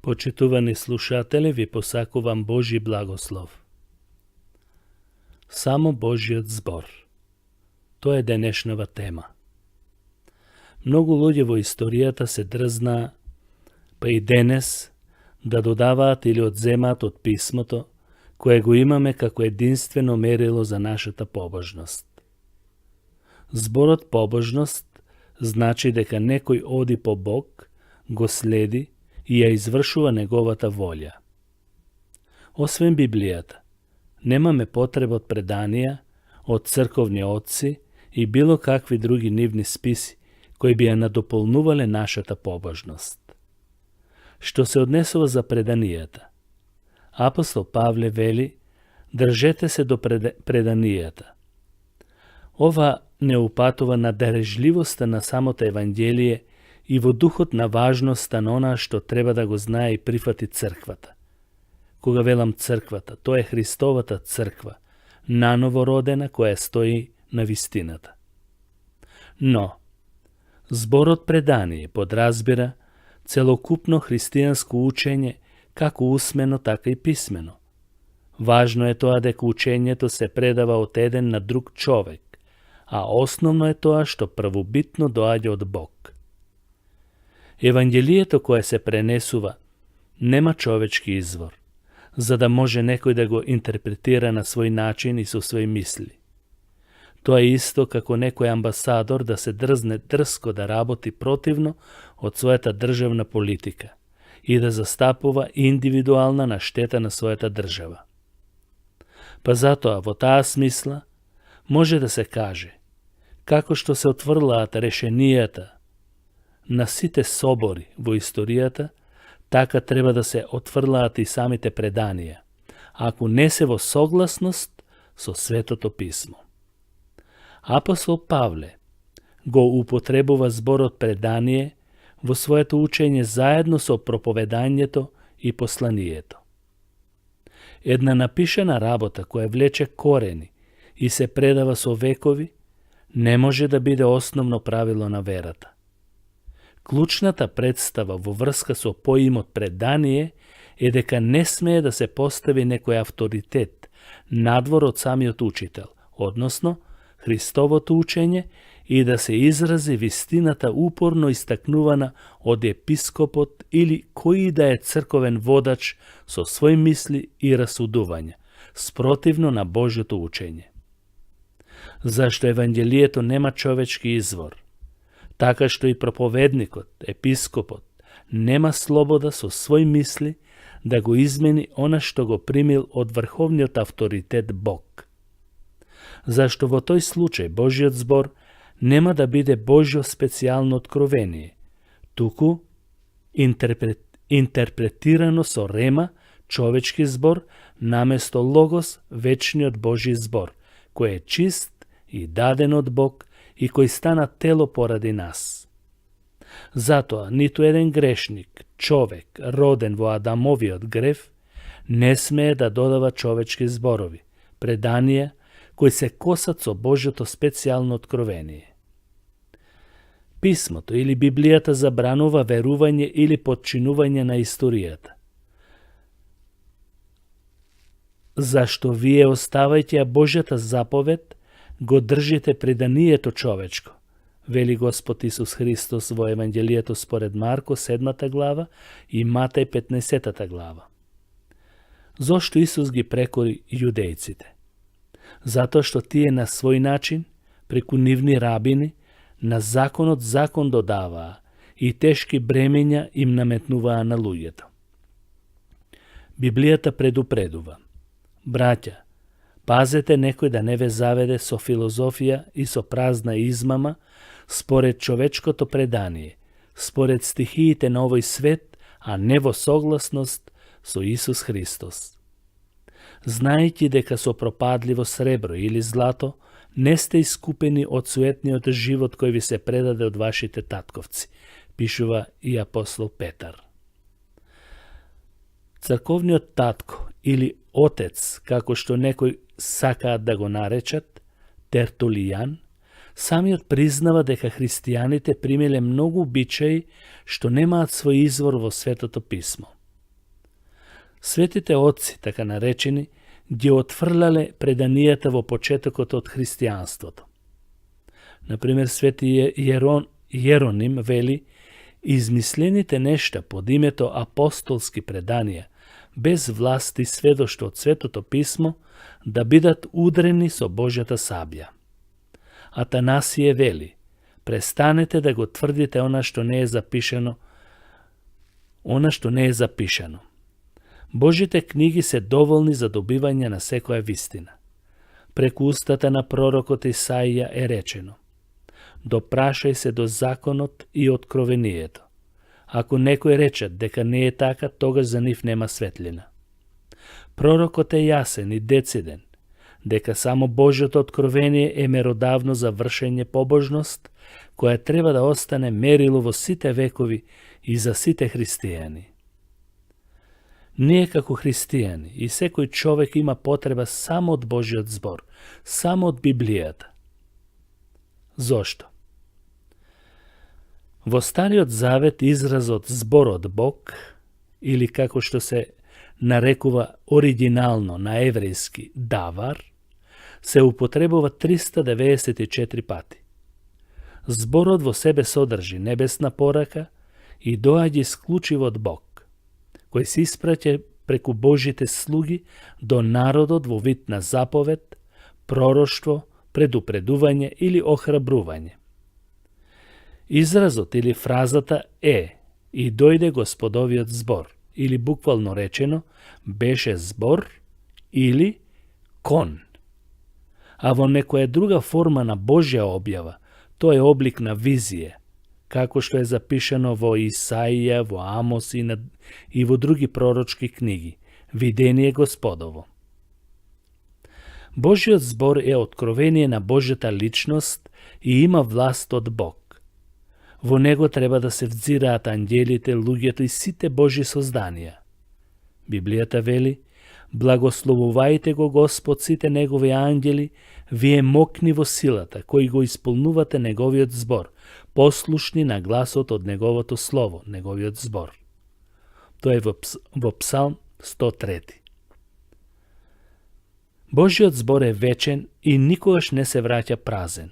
Почитувани слушатели, ви посакувам Божи благослов. Само Божиот збор. Тоа е денешнава тема. Многу луѓе во историјата се дрзнаа, па и денес, да додаваат или одземаат од писмото, кое го имаме како единствено мерило за нашата побожност. Зборот побожност значи дека некој оди по Бог, го следи и ја извршува неговата волја. Освен Библијата, немаме потреба од преданија, од црковни отци и било какви други нивни списи, кои би ја надополнувале нашата побожност. Што се однесува за преданијата? Апостол Павле вели, држете се до преданијата. Ова не упатува на дарежливоста на самото Евангелие и во духот на важноста на она што треба да го знае и прифати црквата. Кога велам црквата, тоа е Христовата црква, наново родена која стои на вистината. Но, зборот предание подразбира целокупно христијанско учење, како усмено, така и писмено. Важно е тоа дека учењето се предава од еден на друг човек, а основно е тоа што првобитно доаѓа од Бог. Евангелието кое се пренесува нема човечки извор, за да може некој да го интерпретира на свој начин и со своји мисли. Тоа е исто како некој амбасадор да се дрзне дрско да работи противно од својата државна политика и да застапува индивидуална на штета на својата држава. Па затоа, во таа смисла, може да се каже, како што се отврлаат решенијата на сите собори во историјата, така треба да се отврлаат и самите преданија, ако не се во согласност со Светото Писмо. Апостол Павле го употребува зборот предание во своето учење заедно со проповедањето и посланието. Една напишана работа која влече корени и се предава со векови, не може да биде основно правило на верата. Клучната представа во врска со поимот предание е дека не смее да се постави некој авторитет надвор од самиот учител, односно Христовото учење, и да се изрази вистината упорно истакнувана од епископот или кој да е црковен водач со своји мисли и расудувања, спротивно на Божјото учење. Зашто Евангелието нема човечки извор, така што и проповедникот, епископот, нема слобода со своји мисли да го измени она што го примил од врховниот авторитет Бог. Зашто во тој случај Божиот збор нема да биде Божјо специјално откровение, туку интерпретирано со рема, човечки збор, наместо логос, вечниот Божи збор, кој е чист и даден од Бог и кој стана тело поради нас. Затоа, ниту еден грешник, човек, роден во Адамовиот грев, не смее да додава човечки зборови, преданија, кои се косат со Божјото специјално откровение. Писмото или Библијата забранува верување или подчинување на историјата. Зашто вие, оставајќи ја Божјата заповед, го држите преданието човечко, вели Господ Исус Христос во Евангелието според Марко 7 глава и Матеј 15 глава. Зошто Исус ги прекори јудејците? Затоа што тие на свој начин, преку нивни рабини, на законот закон додаваа и тешки бремења им наметнуваа на луѓето. Библијата предупредува: браќа, пазете некој да не ве заведе со филозофија и со празна измама, според човечкото предание, според стихиите на овој свет, а не во согласност со Исус Христос. Знаејќи дека со пропадливо сребро или злато не сте искупени од суетниот живот кој ви се предаде од вашите татковци, пишува и апостол Петар. Црковниот татко или отец, како што некој сакаат да го наречат, Тертулијан, самиот признава дека христијаните примеле многу обичаи што немаат свој извор во Светото Писмо. Светите отци, така наречени, ги отфрлале преданијата во почетокот од христијанството. Например, свети Јероним вели: измислените нешта под името апостолски преданија, без власт и сведоштво од Светото писмо, да бидат удрени со Божјата сабја. Атанасије вели: престанете да го тврдите она што не е запишано. Божите книги се доволни за добивање на секоја вистина. Преку устата на пророкот Исаија е речено: допрашај се до законот и откровението. Ако некој рече дека не е така, тогаш за нив нема светлина. Пророкот е јасен и дециден, дека само Божјото откровение е меродавно за вршење побожност, која треба да остане мерило во сите векови и за сите христијани. Ние како христијани и секој човек има потреба само од Божјиот збор, само од Библијата. Зошто? Во Стариот Завет изразот зборот Бог, или како што се нарекува оригинално на еврејски давар, се употребува 394 пати. Зборот во себе содржи небесна порака и доаѓа исклучиво од Бог, кој се испраќа преку Божите слуги до народот во вид на заповед, пророштво, предупредување или охрабрување. Изразот или фразата е и дојде Господовиот збор, или буквално речено беше збор или кон. А во некоја друга форма на Божја објава, тоа е облик на визија, како што е запишано во Исаија, во Амос и во други пророчки книги, видение Господово. Божјиот збор е откровение на Божјата личност и има власт од Бог. Во него треба да се взираат ангелите, луѓето и сите Божји созданија. Библијата вели: благословувајте го Господ сите негови ангели, вие мокни во силата, кои го исполнувате неговиот збор, послушни на гласот од неговото слово, неговиот збор. Тоа е во Псалм 103. Божјиот збор е вечен и никогаш не се враќа празен.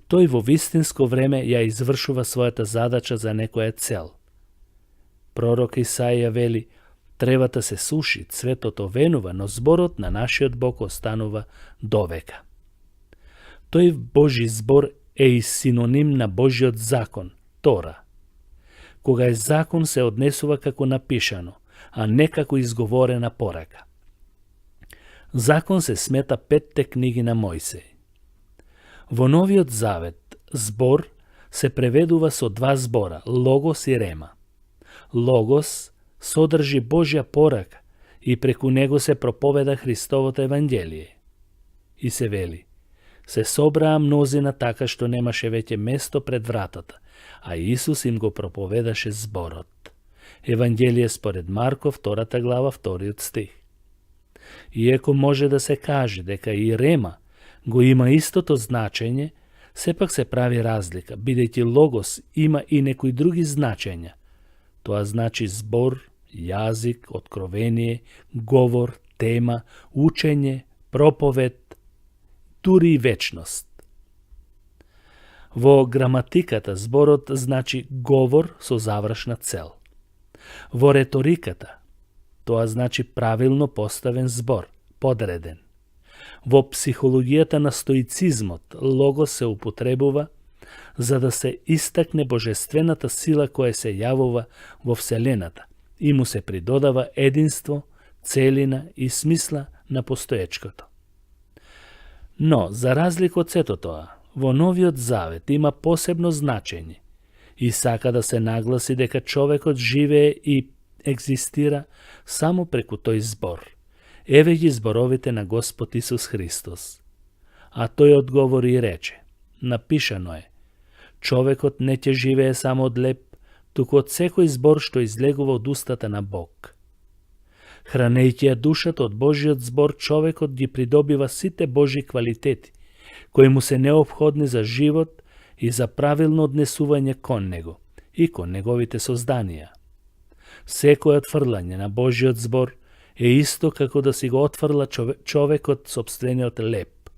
Тој во вистинско време ја извршува својата задача за некоја цел. Пророк Исаија вели: тревата се суши, цветото венува, но зборот на нашиот Бог останува довека. Тој Божи збор е и синоним на Божиот закон, Тора. Кога е закон се однесува како напишано, а не како изговорена порака. Закон се смета 5 книги на Мојсеј. Во Новиот Завет збор се преведува со 2 збора, логос и рема. Логос содржи Божја порака и преку него се проповеда Христовото Евангелие. И се вели: се собраа мнозина така што немаше веќе место пред вратата, а Исус им го проповедаше зборот. Евангелие според Марков, 2 глава, 2 стих. Иако може да се каже дека и рема го има истото значење, сепак се прави разлика, бидејќи логос има и некои други значења. Тоа значи збор, јазик, откровение, говор, тема, учење, проповед, дури и вечност. Во граматиката зборот значи говор со завршна цел. Во реториката тоа значи правилно поставен збор, подреден. Во психологијата на стоицизмот логос се употребува за да се истакне божествената сила која се јавува во Вселената и му се придодава единство, целина и смисла на постоечкото. Но, за разлика од сето тоа, во Новиот Завет има посебно значење и сака да се нагласи дека човекот живее и екзистира само преку тој збор. Еве ги зборовите на Господ Исус Христос. А тој одговори и рече: напишано е: човекот не ќе живее само од леб, туку од секој збор што излегува од устата на Бог. Хранејќи ја душата од Божиот збор, човекот ги придобива сите Божи квалитети, кои му се неопходни за живот и за правилно однесување кон него и кон неговите созданија. Секој отфрлање на Божиот збор е исто како да си го отфрла човекот сопствениот леп,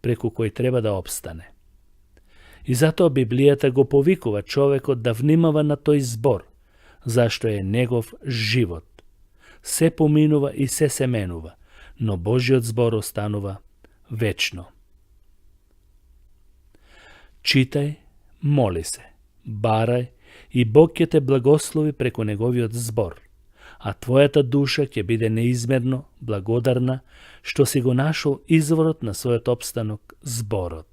преку кој треба да обстане. И затоа Библијата го повикува човекот да внимава на тој збор, зашто е негов живот. Се поминува и се семенува, но Божиот збор останува вечно. Читај, моли се, барај и Бог ќе те благослови преку неговиот збор, а твојата душа ќе биде неизмерно благодарна што си го нашол изворот на својот опстанок, зборот.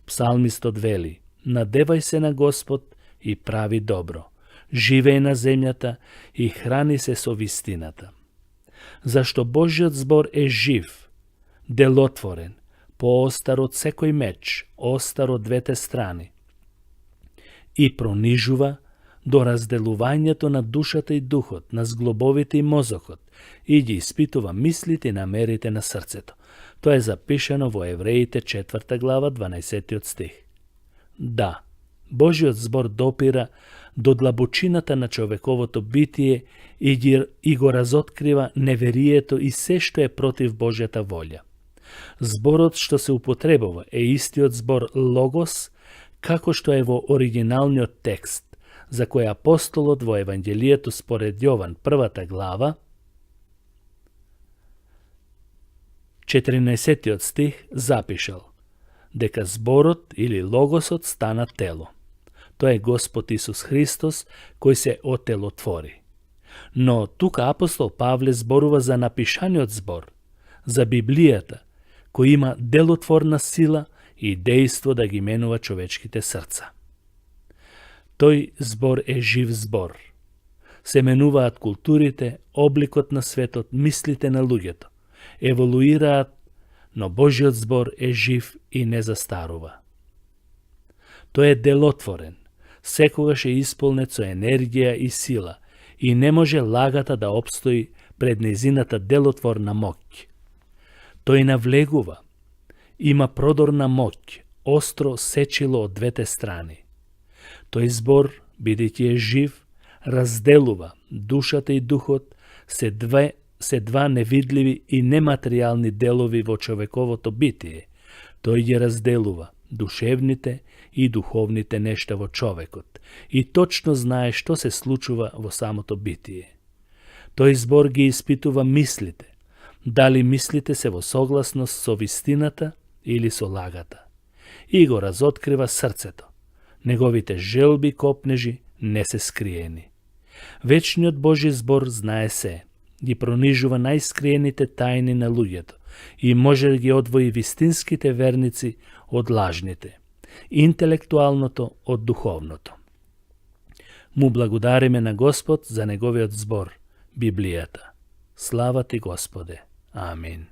Псалмистот вели: надевај се на Господ и прави добро, живеј на земјата и храни се со вистината. Зашто Божиот збор е жив, делотворен, поостар од секој меч, остар од двете страни, и пронижува до разделувањето на душата и духот, на зглобовите и мозокот, и ги испитува мислите и намерите на срцето. Тоа е запишано во Евреите 4 глава 12 стих. Да, Божиот збор допира до длабочината на човековото битие и го разоткрива неверието и се што е против Божјата волја. Зборот што се употребува е истиот збор логос, како што е во оригиналниот текст, за кој апостолот во Евангелието според Јован 1 глава 14 стих запишал дека зборот или логосот стана тело. Тоа е Господ Исус Христос кој се отелотвори. Но тука апостол Павле зборува за напишаниот збор, за Библијата, кој има делотворна сила и дејство да ги менува човечките срца. Тој збор е жив збор. Се менуваат културите, обликот на светот, мислите на луѓето. Еволуираат, но Божиот збор е жив и не застарува. Тој е делотворен, секогаш е исполнет со енергија и сила и не може лагата да обстои пред нејзината делотворна моќ. Тој навлегува, има продорна моќ, остро сечило од двете страни. Тој збор, бидејќи е жив, разделува душата и духот, се два невидливи и нематеријални делови во човековото битие. Тој ги разделува душевните и духовните нешта во човекот и точно знае што се случува во самото битие. Тој збор ги испитува мислите, дали мислите се во согласност со вистината или со лагата, и го разоткрива срцето. Неговите желби копнежи не се скриени. Вечниот Божи збор знае се, ги пронижува најскриените тајни на луѓето и може да ги одвои вистинските верници од лажните, интелектуалното од духовното. Му благодариме на Господ за неговиот збор, Библијата. Слава ти, Господе. Амин.